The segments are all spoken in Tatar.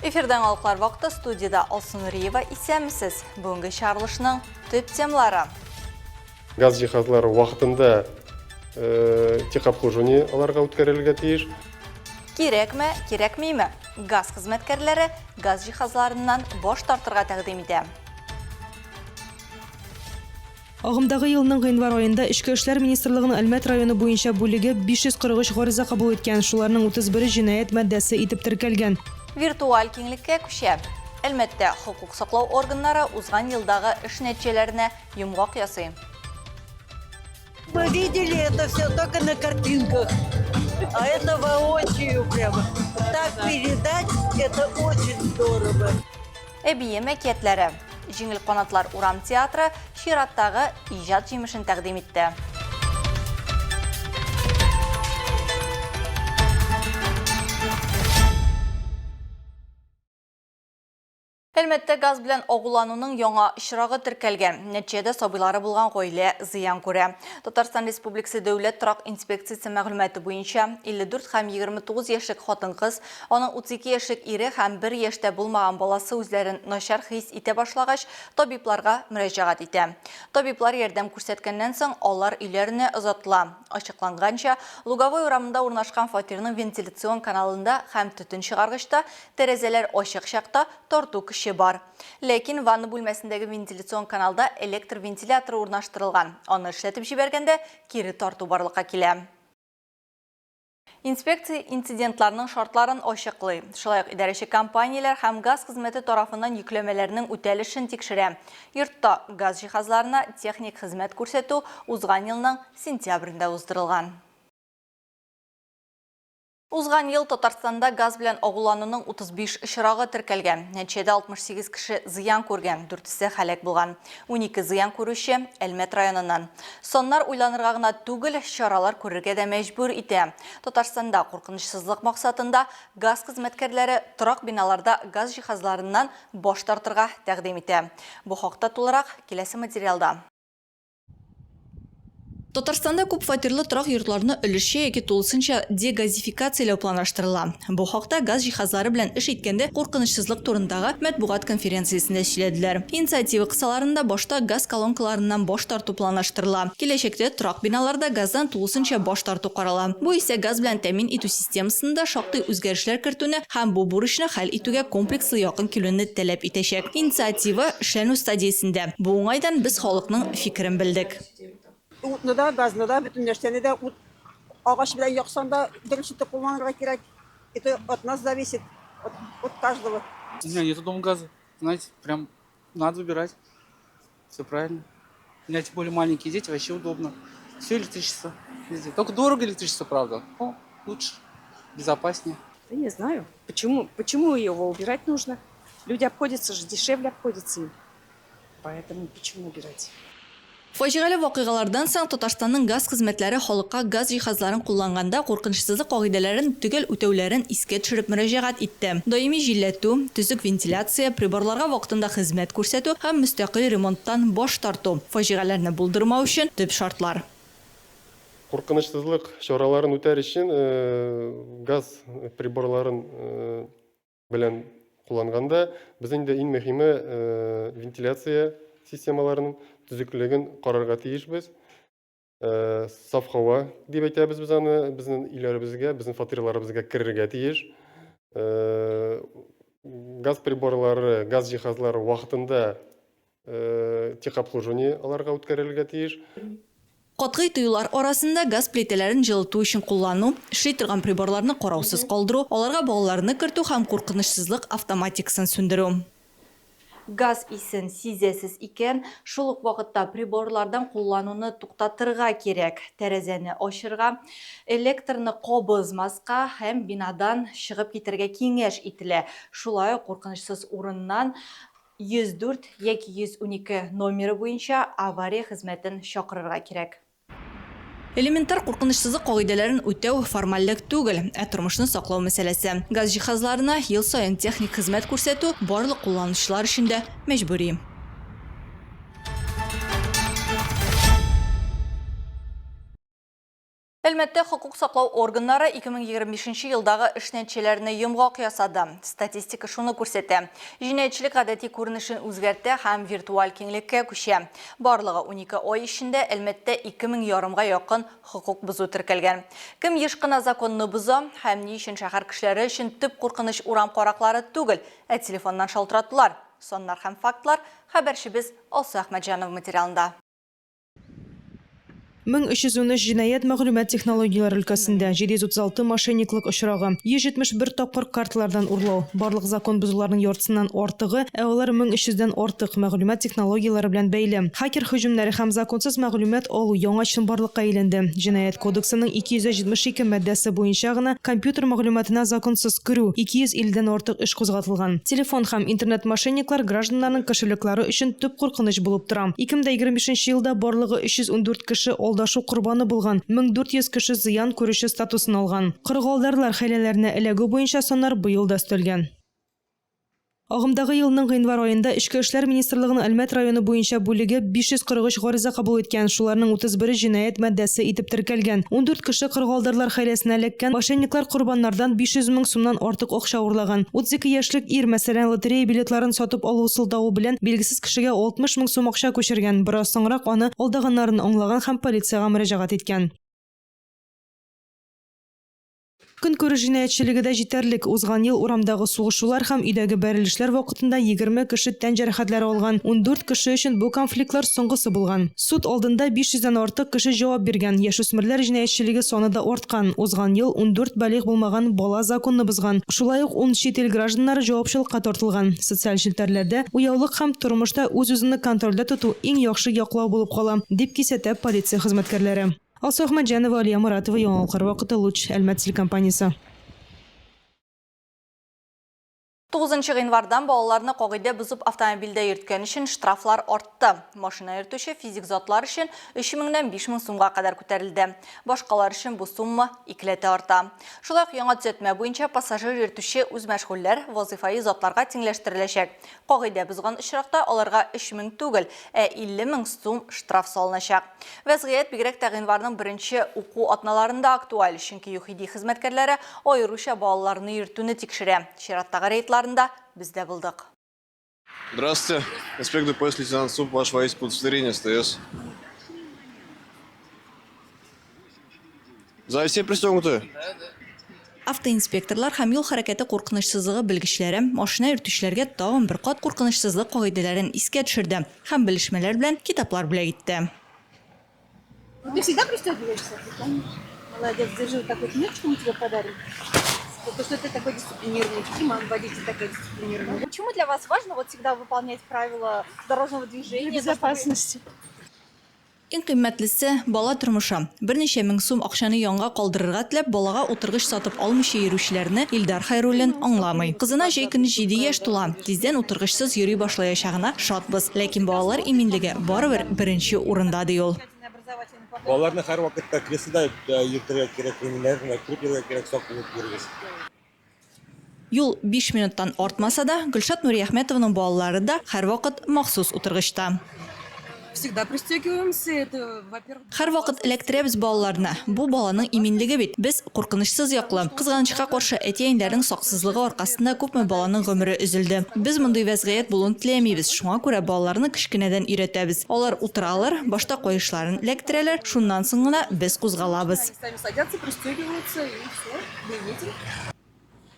Эфирда яңалыклар вакыты студиядә Алсу Нуриева исәнмесез. Бүгенге чыгарылышның төп темалары. Газ җиһазлары вакытында э, техобслуживание аларга үткәрелергә тиеш. Кирәкме, кирәкмиме? Газ хезмәткәрләре газ җиһазларыннан баш тартырга тәкъдим итә. Агымдагы елның гыйнвар аенда Эчке эшләр министрлыгының Әлмәт районы буенча бүлеге 543 гариза кабул иткән, шуларның 31-е җинаять маддәсе итеп теркәлгән. Виртуаль киңлеккә күчә. Әлмәттә хокук саклау органнары узган елдагы эш нәтиҗәләренә йомгак ясый. Мы видели это все только на картинках, а это воочию прямо. Так передать, это очень здорово. Әбием әкиятләре. Җиңел канатлар урам театры чираттагы иҗат җимешен тәкъдим итте. Әлмәттә газ белән агулануның яңа очрагы теркәлгән. Нәтиҗәдә сабыйлары булган гаилә зыян күрә. Татарстан Республикасы Дәүләт торак инспекциясе мәгълүматы буенча, 54 һәм 29 яшьлек хатын-кыз Аның 32 яшьлек ире һәм бер яшьтә булмаган баласы үзләрен начар хис итә башлагач, табибларга мөрәҗәгать итә. Табиблар ярдәм күрсәткәннән соң, алар өйләренә озатыла. Ачыкланганча, Луговой урамында урнашкан фатирның вентиляцион каналында һәм төтен чыгаргычта тәрәзәләр ачык чакта тарту көче бар. Ләкин ванна бүлмәсендәге вентиляцион каналда электр вентиляторы урнаштырылган, аны эшләтеп җибәргәндә кире тарту барлыкка килә. Инспекция инцидентларның шартларын ачыклый. Шулай ук идарәче компанияләр һәм газ хезмәте тарафыннан йөкләмәләрнең үтәлешен тикшерә. Йортта газ җиһазларына техник хезмәт күрсәтү узган елның сентябрендә уздырылган. Узган ел Татарстанда газ белән агулануның 35 очрагы теркәлгән. Нәтиҗәдә 68 кеше зыян күргән, дүртесе һәлак булган. 12 зыян күрүче, Әлмәт районыннан. Саннар уйланырга гына түгел, чаралар күрергә дә мәҗбүр итә. Татарстанда куркынычсызлык максатында газ хезмәткәрләре торак биналарда газ җиһазларыннан баш тартырга тәкъдим итә. Бу хакта тулырак киләсе материалда. Татарстанда күпфатирлы торак йортларны өлешчә яки тулысынча дегазификацияләү планлаштырыла. Бу хакта газ җиһазлары белән эш иткәндә куркынычсызлык турындагы матбугат конференциясендә сөйләделәр. Инициатива кысаларында башта газ колонкаларыннан баш тарту планлаштырыла. Киләчәктә торак биналарда газдан тулысынча баш тарту карала. Бу исә газ белән тәэмин итү системасында шактый үзгәрешләр кертүне һәм бу бурычны хәл итүгә комплекслы якын килүне таләп итәчәк. Инициатива эшләнү стадиясендә. Бу уңайдан без халыкның фикерен белдек. Утны да, газны да, бөтен нәрсәне дә ут агач белән яксаң да дөрес итеп кулланырга кирәк. Это от нас зависит, от, от каждого. У меня нету дома газа. Знаете, прям надо выбирать. Все правильно. У меня тем более маленькие дети, вообще удобно. Все электричество везде. Только дорого электричество, правда. Но лучше, безопаснее. Да не знаю. Почему, почему его убирать нужно? Люди обходятся же, дешевле обходится им. Поэтому почему убирать? Фаҗигале вакыйгалардан соң Татарстанның газ хезмәтләре халыкка газ җиһазларын кулланганда куркынычсызлык кагыйдәләрен төгәл үтәүләрен искә төшереп мөрәҗәгать итте. Даими җилләтү, төзек вентиляция, приборларга вакытында хезмәт күрсәтү һәм мөстәкыйль ремонттан баш тарту, фаҗигаләрне булдырмау өчен төп шартлар. Куркынычсызлык чараларын үтәр өчен газ приборларын белән кулланганда без инде иң мөһиме вентиляция системаларының төзеклеген карарга тиешбез. Саф һава дип әйтәбез без аны, безнең өйләребезгә, безнең фатирларыбызга керергә тиеш. Газ приборлары, газ җиһазлары вакытында техобслуживание аларга үткәрелергә тиеш. Катгый тыюлар арасында газ плитәләрен җылыту өчен куллану, эшли торган приборларны караусыз калдыру, аларга балаларны кертү һәм куркынычсызлык автоматикасын сүндерү. Газ исен сизәсез икән, шул ук вакытта приборлардан куллануны туктатырга кирәк, тәрәзәне ачырга, электрны кабызмаска һәм бинадан чыгып китәргә киңәш ителә. Шулай ук куркынычсыз урыннан 104 яки 112 номеры буенча авария хезмәтен чакырырга кирәк. Элементар куркынычсызлык кагыйдәләрен үтәү формальлек түгел, ә тормышны саклау мәсьәләсе. Газ җиһазларына ел саен техник хезмәт күрсәтү барлык кулланучылар өчен дә мәҗбүри. Әлмәттә хокук саклау органнары 2025 нче елдагы эш нәтиҗәләренә йомгак ясады. Статистика шуны күрсәтә. Җинаятьчелек гадәти күренешен үзгәртә һәм виртуаль киңлеккә күчә. Барлыгы 12 ай эчендә Әлмәттә 2 мең ярымга якын хокук бозу теркәлгән. Кем еш кына законны боза һәм ни өчен шәһәр кешеләре өчен төп куркыныч урам караклары түгел, ә телефоннан шалтыратулар? Саннар һәм фактлар хәбәрчебез Алсу Әхмәтҗанова материалында. 1313 җинаять мәгълүмат технологияләре өлкәсендә, 736 мошенниклык очрагы, 171 тапкыр карталардан урлау. Барлык закон бозуларның яртысыннан артыгы, ә алар 1300 дән артык, мәгълүмат технологияләре белән бәйле. Хакер һөҗүмнәре һәм законсыз мәгълүмат алу яңа чынбарлыкка әйләнде. Җинаять кодексының 272 маддәсе буенча гына компьютер мәгълүматына законсыз керү, 250 дән артык эш кузгатылган. Телефон һәм интернет-мошенниклар гражданнарның кошелеклары өчен төп куркыныч булып тора. 2025 нче елда барлыгы 314 кеше алдашу корбаны булган, 1400 кеше зыян күрүче статусын алган. Кырыгалдарлар хәйләләренә эләгү буенча саннар быел да өстәлгән. Агымдагы елның гыйнвар аенда Эчке эшләр министрлыгының Әлмәт районы буенча бүлеге 543 гариза кабул иткән, шуларның 31-е җинаять маддәсе итеп теркәлгән. 14 кеше кырыгалдарлар хәйләсенә эләккән, мошенниклар корбаннардан 500 мең сумнан артык акча урлаган. 32 яшьлек ир, мәсәлән, лотерея билетларын сатып алу сылтавы белән билгесез кешегә 60 мең сум акча күчергән, бераз соңрак аны алдаганнарын аңлаган һәм полициягә мөрәҗәгать иткән. Көнкүреш җинаятьчелеге дә җитәрлек. Узган ел урамдагы сугышулар һәм өйдәге бәрелешләр вакытында 20 кеше тән җәрәхәтләре алган, 14 кеше өчен бу конфликтлар соңгысы булган. Суд алдында 500 дән артык кеше җавап биргән. Яшүсмерләр җинаятьчелеге саны да арткан. Узган ел 14 балигъ булмаган бала законны бозган. Шулай ук ун чит ил гражданнары җавапчылыкка тартылган. Социаль челтәрләрдә уяулык һәм тормышта үз-үзеңне контрольдә тоту иң яхшы яклау булып кала, дип кисәтә полиция хезмәткәрләре. Алсу Әхмәтҗанова, Алия Моратова, Яңалыклар вакыты, Луч, Әлмәт телекомпаниясе. 9 гыйнвардан балаларны кагыйдә бозып автомобильдә йөрткән өчен штрафлар артты. Машина йөртүче физик затлар өчен 3 меңнән 5 мең сумга кадәр күтәрелде. Башкалар өчен бу сумма икеләтә арта. Шулай ук яңа төзәтмә буенча пассажир йөртүче үзмәшгульләр вазыйфаи затларга тиңләштереләчәк. Кагыйдә бозган очракта аларга 3 мең түгел, ә 50 мең сум штраф салыначак. Вәзгыять бигрәк тә гыйнварның беренче уку атналарында актуаль, чөнки ЮХИДИ хезмәткәрләре аеруча балаларны йөртүне тикшерә. Чираттагы рейдларында без дә булдык. Здравствуйте, инспектор ДПС лейтенант Суп, ваш водитель по удостоверению СТС. За все пристегнуты? Автоинспекторлар һәм юл хәрәкәте куркынычсызлыгы белгечләре машина йөртүчеләргә тагын бер кат куркынычсызлык кагыйдәләрен искә төшерде һәм белешмәләр белән китаплар бүләк итте. Ты всегда пристегиваешься? Молодец, держи вот такую книжечку, мы тебе подарим. За то, что ты такой дисциплинированный. И мама водитель такая дисциплинированная. Почему для вас важно вот всегда выполнять правила дорожного движения? Для безопасности. Иң кыйммәтлесе, бала тормышы. Берничә мең сум акчаны янга калдырырга теләп, балага утыргыч сатып алмыйча йөрүчеләрне Илдар Хәйруллин аңламый. Кызына җәй көне җиде яшь тула. Тиздән утыргычсыз йөри башлаячагына шатбыз. Ләкин балалар иминлеге барыбер беренче урында, ди ул. Балаларны һәрвакытта креслода йөртергә кирәк, ремньнәрен эләктереп йөрергә кирәк, сак булып йөрегез. Юл биш минуттан артмаса да, Гөлшат Нуриәхмәтованың балалары да һәрвакыт махсус утыргычта. Всегда пристегиваемся, это, во-первых. Һәрвакыт эләктерәбез балаларны. Бу баланың иминлеге бит. Без куркынычсыз яклы. Кызганычка каршы, әти-әниләрнең саксызлыгы аркасында күпме баланың гомере өзелде. Без мондый вәзгыять булуын теләмибез, шуңа күрә балаларны кечкенәдән өйрәтәбез. Алар утыралар, башта каешларын эләктерәләр, шуннан соң гына без кузгалабыз. Сами садятся, пристегиваются и все, мы едем.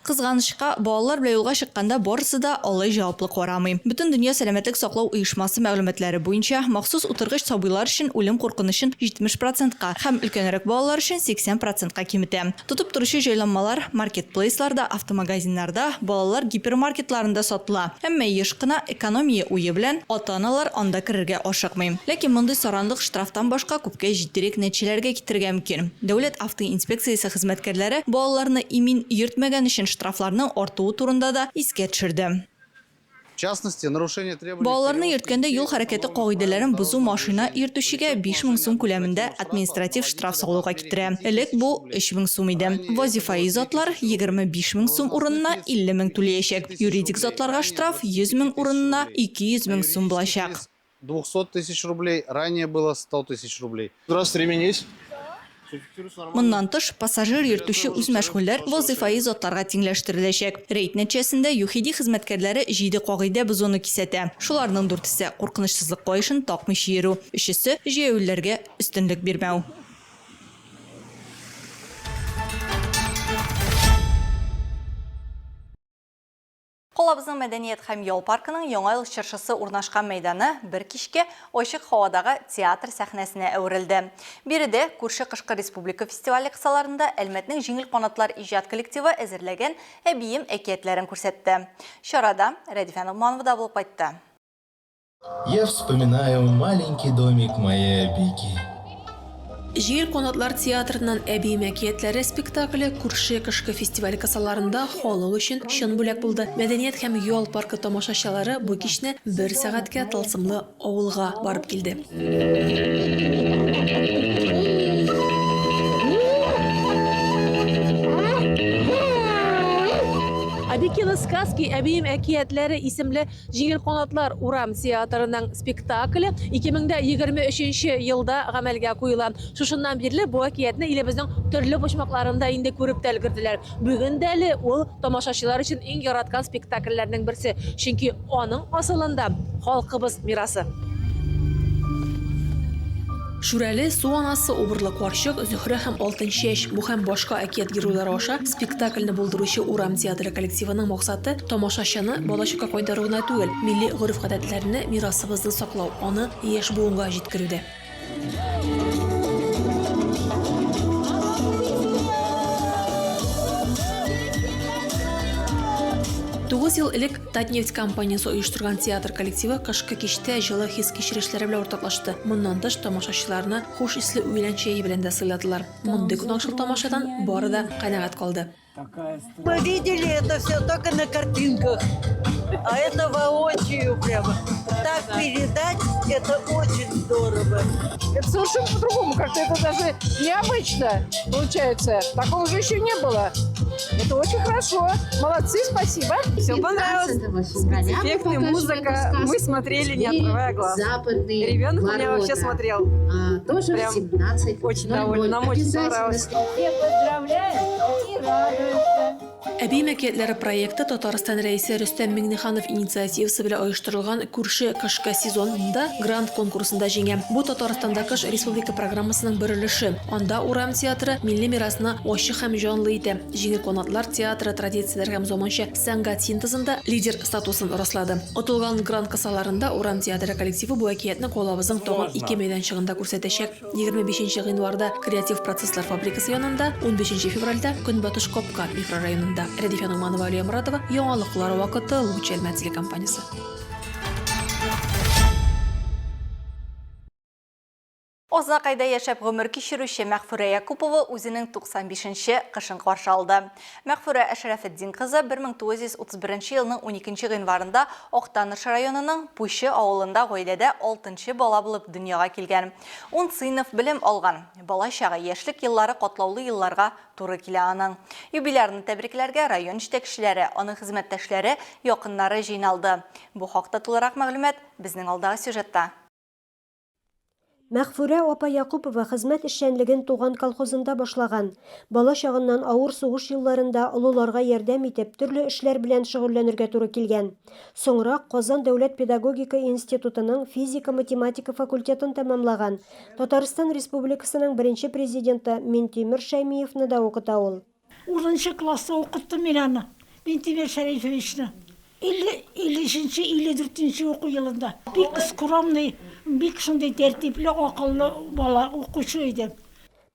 Кызганычка, балалар белән юлга чыкканда барысы да алай җаваплы карамый. Бөтендөнья сәламәтлек саклау оешмасы мәгълүматлары буенча, махсус утыргыч сабыйлар өчен үлем куркынычын 70 процентка һәм өлкәнрәк балалар өчен 80 процентка киметә. Тотып торучы җайланмалар маркетплейсларда, автомагазиннарда, балалар гипермаркетларында сатыла. Әмма еш кына экономия уе белән ата-аналар анда керергә ашыкмый. Ләкин мондый саранлык штрафтан башка күпкә җитдирәк нәтиҗәләргә китерергә мөмкин. Дәүләт автоинспекциясе хезмәткәрләре балаларны имин йөртмәгән өчен штрафларның артуы турында да искә төшерде. В частности, нарушение требований Балаларны йөрткәндә юл хәрәкәте кагыйдәләрен бозу машина йөртүчегә 5000 сум күләмендә административ штраф салуга китерә. Элек бу 3000 сум иде. Вазифаи затлар 25 мең сум урынына 50 мең түләячәк. Юридик затларга штраф 100 мең урынына 200 мең сум булачак. 200 тысяч рублей, ранее было 100 тысяч рублей. Здравствуйте, ремень есть? Моннан тыш, пассажир йөртүче үзмәшгульләр вазыйфаи затларга тиңләштереләчәк. Рейд нәтиҗәсендә ЮХИДИ хезмәткәрләре җиде кагыйдә бозуны кисәтә. Шуларның дүртесе, куркынычсызлык каешын такмыйча йөрү, өчесе, җәяүлеләргә өстенлек бирмәү. Калабызның мәдәният һәм ял паркының Яңа ел чыршысы урнашкан мәйданы бер кичкә ачык һавадагы театр сәхнәсенә әверелде. Биредә күрше кышкы республика фестивале кысаларында Әлмәтнең Җиңел канатлар иҗат коллективы әзерләгән Әбием әкиятләрен күрсәтте. Чарада Рәдифә Ногманова да булып кайтты. Я вспоминаю маленький домик моей әбики. Җиңел канатлар театрыннан Әбием әкиятләре спектакле күрше кышкы фестиваль кысаларында халык өчен чын бүләк булды. Мәдәният һәм ял паркы тамашачылары бу кичне бер сәгатькә тылсымлы авылга барып килде. Абикины сказки, Әбием әкиятләре исемле Җиңел канатлар урам театрының спектакле 2023 елда гамәлгә куела. Шушыннан бирле бу әкиятне илебезнең төрле почмакларында инде күреп тә өлгерделәр. Бүген дә әле ул тамашачылар өчен иң яраткан спектакльләрнең берсе, чөнки аның асылында халкыбыз мирасы. Шүрәле, Су анасы, Убырлы карчык, Зөһрә һәм Алтынчәч, бу һәм башка әкият геройлары аша спектакльне булдыручы урам театры коллективының максаты, тамашачыны балачакка кайтару гына түгел, милли гореф-гадәтләрне, мирасыбызны саклау, аны яшь буынга җиткерү дә. Тугыз ел элек Татнефть компаниясе оештырган театр коллективы кышкы кичтә җылы хис-кичерешләре белән уртаклашты. Моннан тыш, тамашачыларны хуш исле үлән чәе белән дә сыйладылар. Мондый кунакчыл тамашадан бары да канәгать калды. Мы видели это все только на картинках, а это воочию прямо. Так передать, это очень здорово. Это совершенно по-другому, как-то это даже необычно получается. Такого же еще не было. Это очень хорошо. Молодцы, спасибо. Все понравилось. Спецэффекты, музыка. Мы смотрели, не отрывая глаз. Ребенок у меня вообще смотрел. Тоже Прям в 17 очень довольна. Нам очень понравилось. Все поздравляют и радуются. Әбием әкиятләре проекты Татарстан Рәисе Рөстәм Миңнеханов инициативасы белән оештырылган Күрше кышкы сезон нда грант конкурсында җиңә. Бу Татарстанда кыш республика программасының бер өлеше. Анда урам театры милли мирасны ачык һәм җанлы итә. Җиңел канатлар театры традицияләр һәм заманча сәнгать синтезында лидер статусын раслады. Отылган грант кысаларында урам театры коллективы бу әкиятне калабызның тагын ике мәйданчыгында күрсәтәчәк. 25 гыйнварда Креатив процесслар фабрикасы янында, 15 февральдә Көнбатыш Капка микрорайонында. Рәдифә Ногманова, Алия Моратова, Яңалыклар вакыты, Луч Әлмәт телекомпаниясе. Азнакайда яшәп гомер кичерүче Мәгъфүрә Якупова үзенең 95 нче кышын каршы алды. Мәгъфүрә Әшрәфетдин кызы 1931 елның 12 гыйнварында Актаныш районының Пучы авылында гаиләдә алтынчы бала булып дөньяга килгән. Ун сыйныф белем алган. Бала чагы, яшьлек еллары катлаулы елларга туры килә аның. Юбилярны тәбрикләргә район җитәкчеләре, аның хезмәттәшләре, якыннары җыйналды. Бу хакта тулырак мәгълүмат безнең алдагы сюжетта. Мәгъфүрә апа Якупова хезмәт эшчәнлеген туган колхозында башлаган. Бала чагыннан авыр сугыш елларында олыларга ярдәм итеп, төрле эшләр белән шөгыльләнергә туры килгән. Соңрак Казан дәүләт педагогика институтының физика-математика факультетын тәмамлаган. Татарстан Республикасының беренче президенты Минтимер Шәймиевны да укыта ул. Унынчы класста укыттым мин аны, Минтимер Шәрифовичны. 53 нче, 54 нче уку елында. Бик скромный, бик шундый тәртипле, акыллы бала, укучы иде.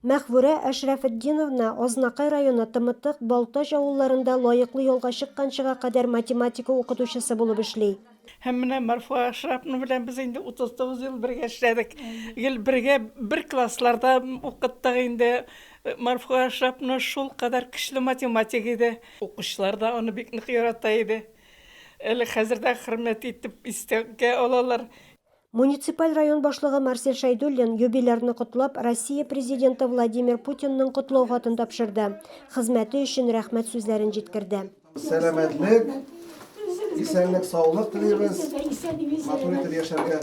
Мәгъфүрә Әшрәфетдиновна Азнакай районы Тымытык, Балтач авылларында лаеклы ялга чыкканчыга кадәр математика укытучысы булып эшли. Һәм менә Марфа Әшрәповна белән без инде 39 ел бергә эшләдек. Гел бергә бер классларда укыттык инде. Марфуга Әшрәповна шулкадәр көчле математик иде. Укучылар да аны бик нык ярата иде. Әле хәзер дә хөрмәт итеп истәгә алалар. Муниципаль район башлыгы Марсель Шәйдуллин юбилярны котлап, Россия Президенты Владимир Путинның котлау хатын тапшырды, хезмәте өчен рәхмәт сүзләрен җиткерде. Сәламәтлек, исәнлек, саулык телибез. Матур итеп яшәргә.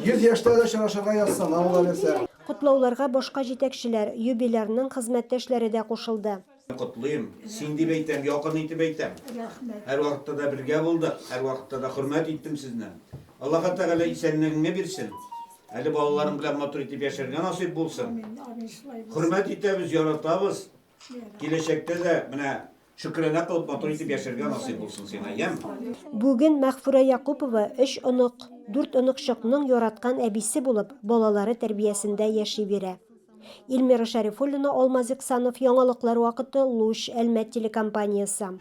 100 яшьтә дә очрашырга язсын, Алла бирсә. Котлауларга башка җитәкчеләр, юбилярның хезмәттәшләре дә кушылды. Котлыйм, син дип әйтәм, якын итеп әйтәм. Рәхмәт. Һәрвакытта да бергә булдык, һәрвакытта да хөрмәт иттем сезне. Аллаһы Тәгалә исәнлегеңне бирсен. Әле балаларың белән матур итеп яшәргә насыйп булсын. Амин, амин, шулай булсын. Хөрмәт итәбез, яратабыз. Киләчәктә дә менә шөкранә кылып матур итеп яшәргә насыйп булсын сиңа, яме? Бүген Мәгъфүрә Якупова өч онык, дүрт оныкчыкның яраткан әбисе булып, балалары тәрбиясендә яши бирә. Эльмира Шәрифуллина, Алмаз Иксанов, Яңалыклар вакыты, Луч, Әлмәт телекомпаниясе.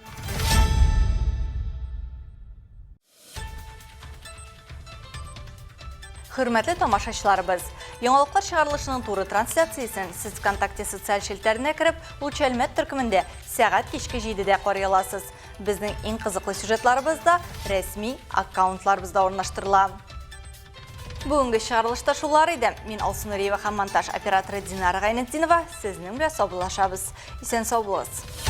Хөрмәтле тамашачыларыбыз, яңалыклар чыгарылышының туры трансляциясен сез ВКонтакте социаль челтәренә кереп, Луч Әлмәт төркемендә сәгать кичке 7-дә карый аласыз. Безнең иң кызыклы сюжетларыбыз да рәсми аккаунтларыбызда урнаштырыла. Бүгенге чыгарылышта шулар иде. Мин Алсу Нуриева һәм монтаж операторы Динара Гайнетдинова сезнең белән саубуллашабыз. Исән сау булыгыз.